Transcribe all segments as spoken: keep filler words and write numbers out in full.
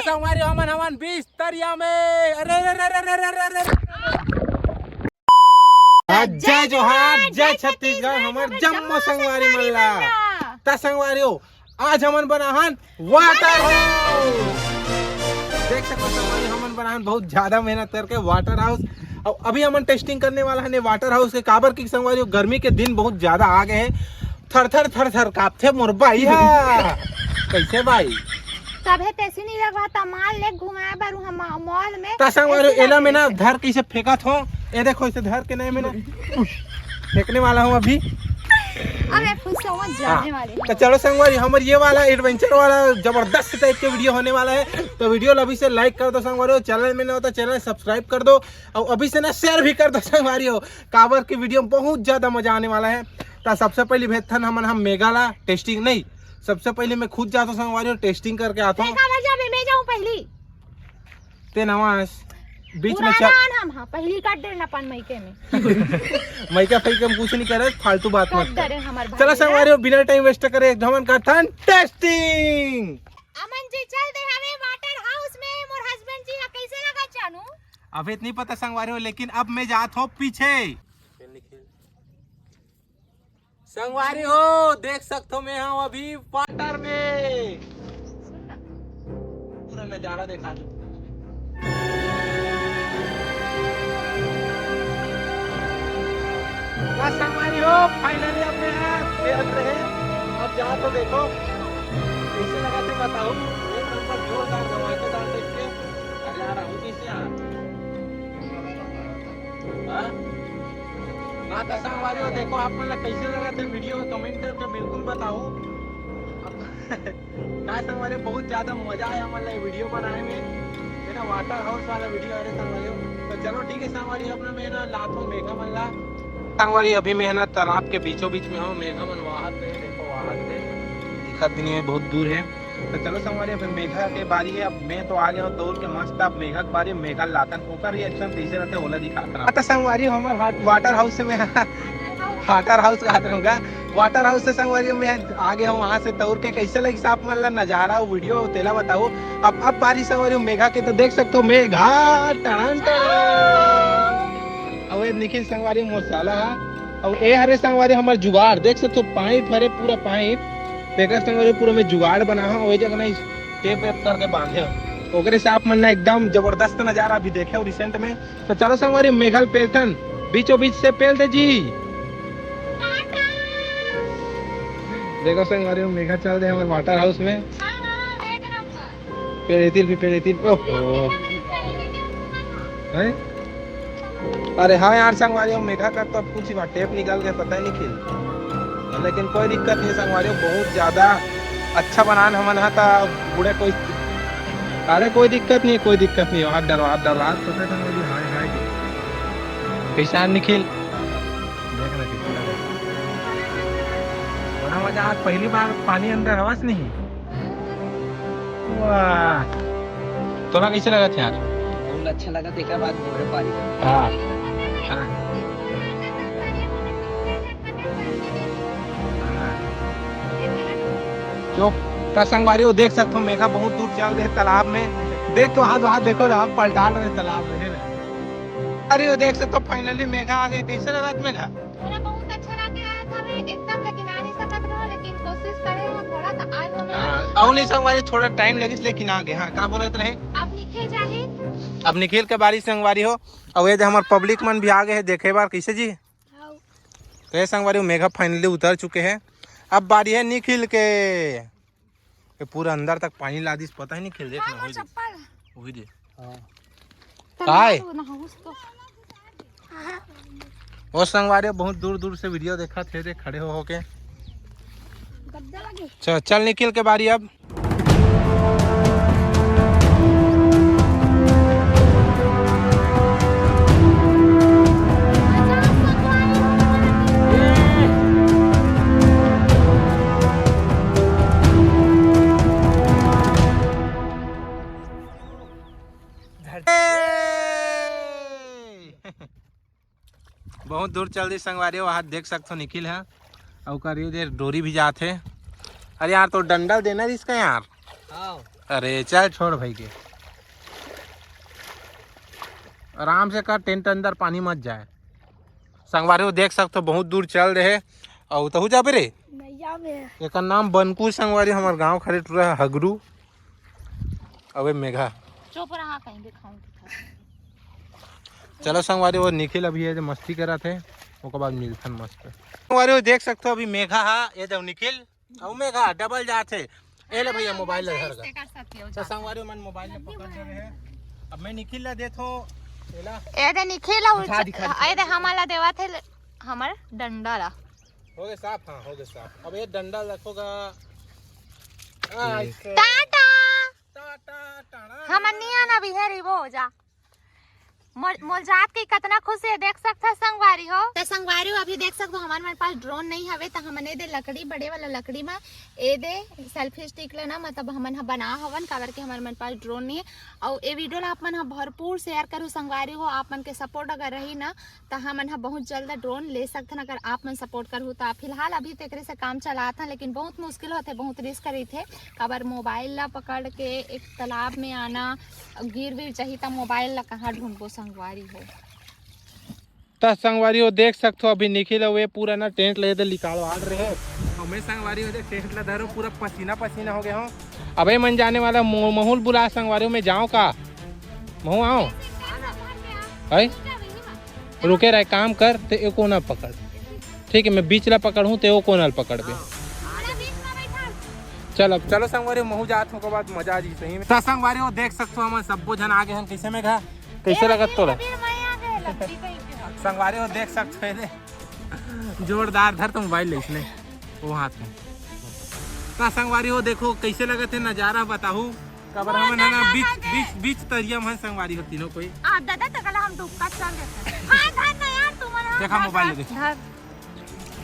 संगवारी हो, हमन हमन बिस्तरिया में। अरे, अरे, अरे, अरे, अरे, अरे, अरे। हाँ, जय जोहार, जय छत्तीसगढ़, हमर जम्मो संगवारी मन ला। त संगवारी हो, आज हमन बनाहन वाटर हाउस। देख सकत हो संगवारी, हमन बनाहन बहुत ज्यादा मेहनत करके वाटर हाउस। अउ अभी हमन टेस्टिंग करने वाला हन वाटर हाउस के, काबर कि संगवारी हो, गर्मी के दिन बहुत ज्यादा आ गए हैं। थर थर थर थर कांपथे मोर भाई हा। कैसे भाई? तभे तैसी नहीं लगवा था, माल ले घुमाए बर हम मॉल में। त संगवारी हो, ऐसे एला मैं ना लगता है। धर के इसे फेंकत हो, ये देखो इसे धर के नहीं मैं ना फेंकने वाला हूँ अभी। अबे फुसवा जाने हाँ। वाले हैं। तो चलो संगवारी, हमर ये वाला एडवेंचर वाला जबरदस्त टाइप के वीडियो होने वाला है। तो वीडियो ला अभी से लाइक कर दो संगवारी, चैनल में ना हो तो चैनल सब्सक्राइब कर दो, और अभी से ना शेयर भी कर दो संगवारी हो, काबर के वीडियो में बहुत ज्यादा मजा आने वाला है। तो सबसे पहले भेजथन हमन हम मेघा ला टेस्टिंग नहीं, सबसे पहले मैं खुद जाता हूँ संगवारी हो, टेस्टिंग करके आता हूँ। देखा, मैं जाबे, मैं जाऊँ पहली। ते नवास बीच में पुराना चल आन हम, हाँ, पहली काट देना अपन मइके में। मइका फइका में कुछ नहीं करे, फालतू बात मत काट कर। डरे हमार भाई चलो ना। संगवारी हो, बिना टाइम वेस्ट करे एक धमन का थन टेस्टिंग। अमन जी चल दे हवे वाटर हाउस में, मोर हस्बैंड जी हा कैसे लगा जानू? अबे इतनी पता संगवारी हो, लेकिन अब मैं जात हूँ पीछे। संगवारी हो, देख सकत हो मैं हूँ अभी वाटर में। पूरा नजारा देखा दो। बस संगवारी हो, फाइनली अपने यहाँ पेल रहे। अब जाओ तो देखो, कैसे लगा थे बताओ। एक नंबर जोरदार धमाकेदार देख के। अरे यार, हम कैसे यार? हाँ? हाँ, तो संगवारी हो, देखो आप मन ला कैसे लगा थे वीडियो, कमेंट करके बिल्कुल बताओ। अब का संगवारी, बहुत ज्यादा मजा आया हमन ला ये वीडियो बनाए में, है ना, वाटर हाउस वाला वीडियो। अरे संगवारी हो, तो चलो ठीक है संगवारी, अपना मैं ना लात हूँ मेघा मन ला। संगवारी, अभी मैं है ना तालाब के बीचों बीच में हूँ, मेघा मन वहां पे, देखो वहां पे दिखत भी नहीं है, बहुत दूर है। तो चलो संगवारी, अब मेघा के बारी है। अब मैं तो आ गया हूँ दौड़ के मस्त। अब मेघा के बारी, मेघा लातन ओकर रिएक्शन कैसे रहते ओला दिखात हन। तो संगवारी, हमर हाट-, वाटर हाउस से मैं वाटर हाउस का हाथ रहूंगा। वाटर हाउस से संगवारी, मैं आ गया हूँ वहां से दौड़ के। कैसे लगी साहब मन ला नजारा, वीडियो तेला बताओ। अब अब बारी संगवारी मेघा के तो देख सकते हो, मेघा टड़न टड़न। अब ये निखिल संगवारी मोर साला हा। अब ए हरे संगवारी हमर जुगाड़, देख सकते हो पाइप हरे, पूरा पाइप। तेकर संगवारी पूरा मैं जुगाड़ बना हूँ, वही जगह नहीं टेप वेप करके बांधे हो। ओकरे से आप मन ना एकदम जबरदस्त नजारा भी देखे हो रिसेंट में। तो चलो संगवारी, मेघा ल पेलथन, बीचों बीच से पेल दे जी। देखो संगवारी, मेघा चल दे हमारे वाटर हाउस में। पेल एती भी पेल एती, ओहो। हैं? अरे हाँ यार संगवारी, मेघा का तो अब कुछ ही टेप निकल गया, पता ही नहीं खिल। लेकिन कोई दिक्कत नहीं संगवारी, बहुत ज्यादा अच्छा बनान हमन हा ता बूढ़े कोई। अरे कोई दिक्कत नहीं, कोई दिक्कत नहीं, हाथ डरो, हाथ डरो, हाथ पकड़ संगवारी, हाय हाय। कैसा है निखिल? देख ना कितना बड़ा मजा, आज पहली बार पानी अंदर हवस नहीं। वाह, तोला कैसे लगत हे यार? बहुत अच्छा लगा, तेकर बाद भोरे पानी। हाँ। हाँ। हाँ। चुप। त संगवारी हो देख सकत हो, मेघा बहुत दूर चल दे तालाब में। देख तो हाथ, हाथ देखो, हाथ पलटा रहे तालाब में, है ना? अरे वो देख सकत हो, finally मेघा आ गई। कैसे लगत मेघा? थोड़ा बहुत अच्छा लग रहा था, मैं एकदम लेकिन आ नहीं सकत रहो, लेकिन कोशिश करे हो थोड़ा तो आज हमें हाँ, अउ नहीं संगवारी, थोड़ा टाइम लगिस लेकिन आ गए। हाँ, का बोलत रहे? अब निकल जाही। अब निखिल के बारी संगवारी हो, अउ ये दे हमर पब्लिक मन भी आ गए हैं देखे बार। कैसे जी? हाँ। तो ये संगवारी हो, मेघा finally उतर चुके हैं। अब बारी है निखिल के। ये पूरा अंदर तक पानी ला दिस, पता ही नहीं खिल, देख हाँ, ना, वो वही दे। चप्पल। वही दे। हाँ। तो काय? ना, ना, उस तो। ओ संगवारी, बहुत दूर दूर से वीडियो देखत हे, देख खड़े हो होके। गद्दा लगे। चल, चल निखिल के बारी अब। बहुत दूर चल दी संगवारी, वहाँ देख सकथो निखिल है, अउ ओकर ये दे डोरी भी जात है। अरे यार, तो डंडा देना रिस का यार। हाँ। अरे चल छोड़ भाई के, आराम से कर, टेंट अंदर पानी मत जाए। संगवारी हो देख सकथो बहुत दूर चल दे हे। अउ तहू जाबे रे? नैया में। एकर नाम बनकू संगवारी, हमर गांव खरे टूरा हगरू। अबे मेघा। चुप रहा, कहीं दिखाऊं दिखा। चलो संगवारी हो, निखिल अभी ये जो मस्ती करत हे, ओकर बाद मिलथन मस्त। संगवारी हो देख सकथो अभी मेघा हा, ये जो निखिल अउ मेघा डबल जात हे। ए ले भैया मोबाइल ला धर कर। तो संगवारी मन मोबाइल में पकड़ ले रहे हैं। अब मैं निखिल ला देथो एला। ए दे निखिल ला दिखा, दिखा, दिखा। ए दे हमन ला देवत हे हमर डंडा ला। हो गए साफ, हाँ हो गए साफ। अब ये डंडा रखोगा। आ, ठीक। इसके टाटा। टाटा, टाटा। हमन नहीं आना बिहारी वो जा। मोर, मोर जात के कतना खुशी हे, देख सकथस संगवारी हो। त संगवारी हो, अभी देख सकथो, हमन मन पास ड्रोन नहीं हवे, त हमन ए दे लकड़ी, बड़े वाला लकड़ी म ए दे सेल्फी स्टिक ल ना, मतलब हमन ह बना हवन, काबर के हमन मन पास ड्रोन नहीं हे। अउ ए वीडियो ला आप मन ह भरपूर शेयर करू संगवारी हो, आप मन के सपोर्ट अगर रही ना, त हमन ह बहुत जल्द ड्रोन ले सकथन, अगर आप मन सपोर्ट करहू त। फिलहाल अभी तेकरे से काम चलात हन, लेकिन बहुत मुश्किल होथे, बहुत रिस्क रहिथे, काबर मोबाइल ला पकड़ के एक तालाब में आना, गिर विर जाही त मोबाइल ला कहाँ ढूंढबो संगवारी हो। त संगवारी हो देख सकथो अभी निखिल अउ ए पूरा ना टेंट ले दे निकालवा रहे। अउ मैं संगवारी हो देख टेंट ला धरो पूरा पसीना पसीना हो गया हूँ। अबे मन जाने वाला मो-, महूल बुला संगवारी हो, मैं जाऊँ का? महू आऊँ? है? रुके रहे, काम कर, ते एको ना पकड़। ठीक है, मैं बीच ला पकड़हूँ, ते ओ कोना ल पकड़बे। चल अब चलो संगवारी, महू जात हूँ, ओकर बाद मजा आ जी सही में। त संगवारी हो देख सकथो, हमन सब्बो झन आ गए हन। कैसे मेघा? कैसे लगत तोला? संगवारी हो देख सकथो, एदे जोरदार। धर तो मोबाइल ले इसने, वो हाथ में। त संगवारी हो देखो कैसे लगत हे नजारा, बताहू। काबर हमन ह ना बीच बीच बीच तरिया में संगवारी हो तीनों कोई। आ दादा तकला हम डुबका चल देते। हाँ धर ना यार, तुमन देखा मोबाइल ले दे। धर।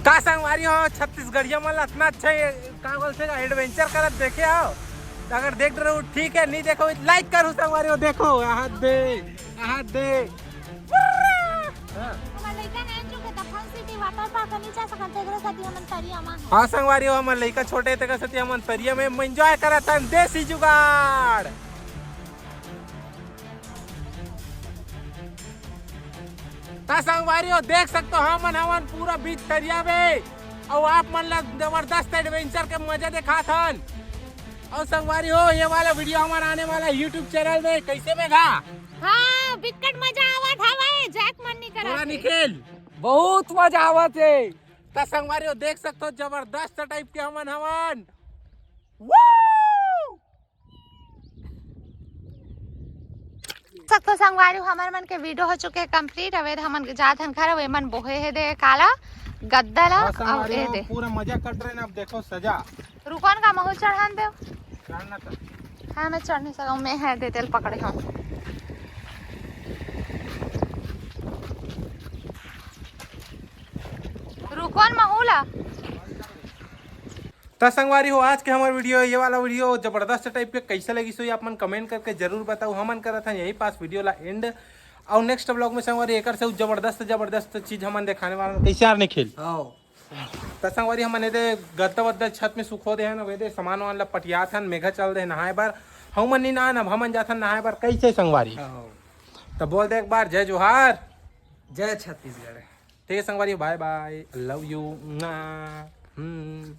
का संगवारी हो, छत्तीसगढ़िया मन ला अतना अच्छा ये, का बोलथे, एडवेंचर करत देखे हो? त अगर देख रहे हो ठीक है, नहीं देखो लाइक करो संगवारी हो। देखो, यहाँ दे, यहाँ दे। हाँ। हमर लइका नैन चुके त फन सिटी वाटर पार्क नहीं जा सकत, तेकरे सेती हमन तरिया मा हन। हाँ संगवारी हो, हमर लइका छोटे, तेकर सेती हमन तरिया में एंजॉय करत हन देसी जुगाड़। त संगवारी हो, देख सकथो, हमन हवन पूरा बीच तरिया में, अउ आप मन ला जबरदस्त एडवेंचर के मजा देखात हन। अउ संगवारी हो, ये वाला वीडियो हमर आने वाला YouTube चैनल में। कैसे मेघा? हाँ, बिकट मजा आवत हवय, जैक मन नहीं करत बोला हे। निखिल। बहुत मजा आवत हे। त संगवारी हो, देख सकथो, जबरदस्त टाइप के हमन हवन। Woo! सकथो संगवारी हो, हमर मन के वीडियो हो चुके हे कंप्लीट। अब ए दे हमन के जात हन घर, अउ ए मन बोहे हे दे काला गद्दा ला, हाँ, अउ संगवारी ए हो, दे। पूरा मजा कट रहे ना। अब देखो सजा। रुकन का महू चढ़ान देव। चढ़ना था। हाँ, मैं चढ़ नहीं सकूँ, मैं है दे तेल पकड़े हूँ। रुकन महू ला। त संगवारी हो, आज के हमर वीडियो, ये वाला वीडियो जबरदस्त टाइप के कैसे लगिस होही, आप मन कमेंट करके जरूर बताओ। हमन करत हन यही पास वीडियो ला एंड, अउ नेक्स्ट व्लॉग में संगवारी एकर से जबरदस्त जबरदस्त चीज हमन देखाने वाला हन। कैसे यार निखिल? हाँ। त संगवारी हमन एदे गद्दा वद्दा छत में सुखो दे हन, अब एदे सामान वामान ला पटियात हन, मेघा चल दे नहाए बर। हमन नी नहान, अब हमन जाथन नहाए बर। कैसे संगवारी? हाँ। त बोल दे एक बार जय जोहार। जय छत्तीसगढ़। ठीक है संगवारी, bye bye, love you। Hmm.